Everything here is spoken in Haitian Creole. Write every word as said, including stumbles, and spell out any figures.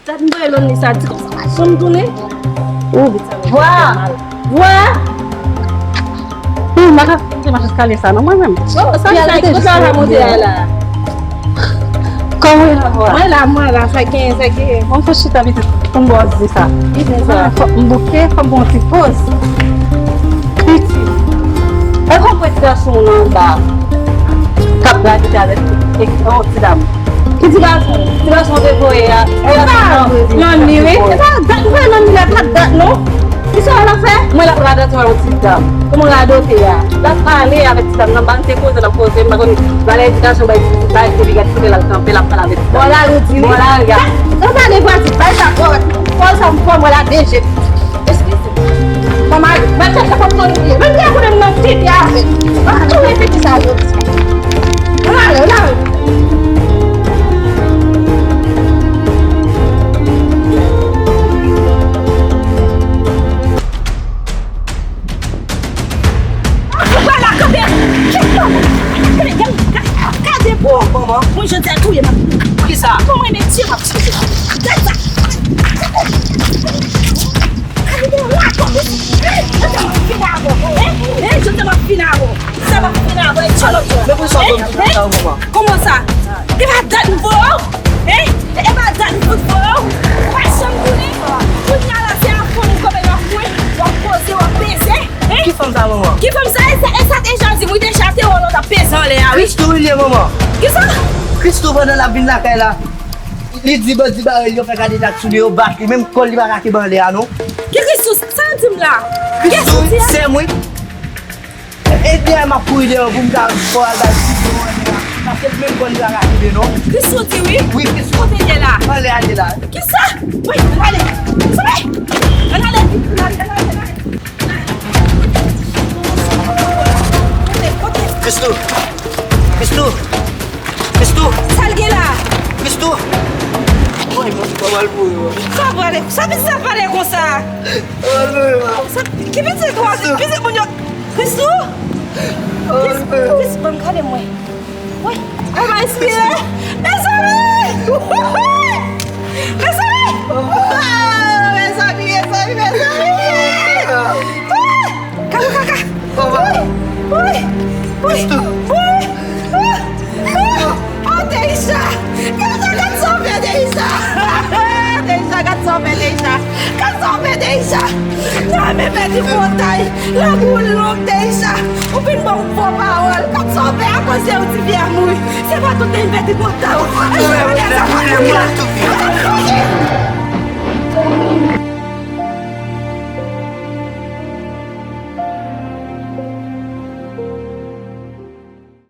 Dat m voye lonn li sa, di konsa pa janm tounen. Ou vit sa. Vwa! Vwa! Ou m pa ka monte mach eskalye sa non mwen menm. Oh, sa sa ki kote w ap monte a la? Kòman w ye la vwa? Mwen la, mwen la, sa gen, sa gen. Mwen fè chita pitit pou m ba w di sa. Ki di sa? Fòk m bouke, fòk m pran ti poz. Pitit. E konprann ti gason nan anba. K ap gade avèk yon ti dam. Ki ti gason? Ti gason te voye a. Nan li wi. E pa dat mwen nan li la, pa dat non. Kisa w ap fè? Mwen l ap radote wè yon ti dam. Kòman radote a? L ap pale avèk ti dam nan, ban te koze, l ap koze, m pa konn bagay edikasyon, bay ti bay ti pitit, gade kote l al kanpe, l ap pale avèk ti dam. Bò lari w di wi. Bò lari a. Sa, sa pa de pratik, bay sa kò. Fò sa m fò mwen la deje. Eskize. Mama, mwen fè sa pa konn li. Mwen te konnen m nan tete avè. Mwen tou repete sa jodi. Mwen ale, mwen ale. Ou pa la kanpe. Kèt non. Gade, gade, gade. Bon, manman. Mwen jodi a touye m ap touye. Kisa? Kòman e metye m ap touye? Gade sa. Gade la kanpe. Hein? Jodi a m ap fini avè w. Hein? Hein? Jodi a m ap fini avè w. Sa m ap fini avè w. E tchòlòt yo. Men pou sa w konn tout sa, manman. Kòman sa? E pa dat m voye w? Hein? E pa dat m fout voye w? Ou pa janm tounen. Kounye a la, se avè w m kanpe nan kwen. W ap poze, w ap peze. Hein? Ki fanm sa, manman? Ki fanm sa? E sa, e sa deja di m wi, deja te wè w lè w t ap peze anlè a wi. Christoo wi l ye, manman. Kisa? Christoo pandan l ap vin lakay la, li di bandi bare l, yo fè gade dat sou li, yo bat li, menm kò l li pa ka kenbe anlè a non. Ki Christoo? Sa w di m la? Christoo, sè m wi. E dèyè m ap kouri dèyè w pou m ta fè w al bay ti dlo anlè a. Paske menm kò l li pa ka kenbe non. Christoo di wi? Wi, Christoo. Kote l ye la? Anlè a l ye la. Kisa? Wi, ann ale. Ann ale. Ann ale, ann ale, ann ale. Christoo! Christoo! Christoo! Sa l gen la? Christoo! Woy, mwen pa mal pou yo. Sa pale, sa pitit sa pale konsa? Pa mal pou yo. Sa, ki pitit konsa? Pitit moun yo. Christoo! Pa mal pou yo. Christoo, ban m gade mwen. Woy, mwen pa espere. Mezanmi! Mezanmi! Mezanmi, mezanmi, mezanmi! Kaka, kaka! Woy! Woy! Woy! Woy! Oh, Deisha! Deisha, gad sa w fè, Deisha! Deisha, gad sa w fè, Deisha! Gad sa w fè, Deisha! Nan men pèdi pòtay, lanmou w long, Deisha! Ou vin ban m fo pawòl! Gad sa w fè, akoz de w ti fi a mouri! Se pa tout tan m pèdi pòtay!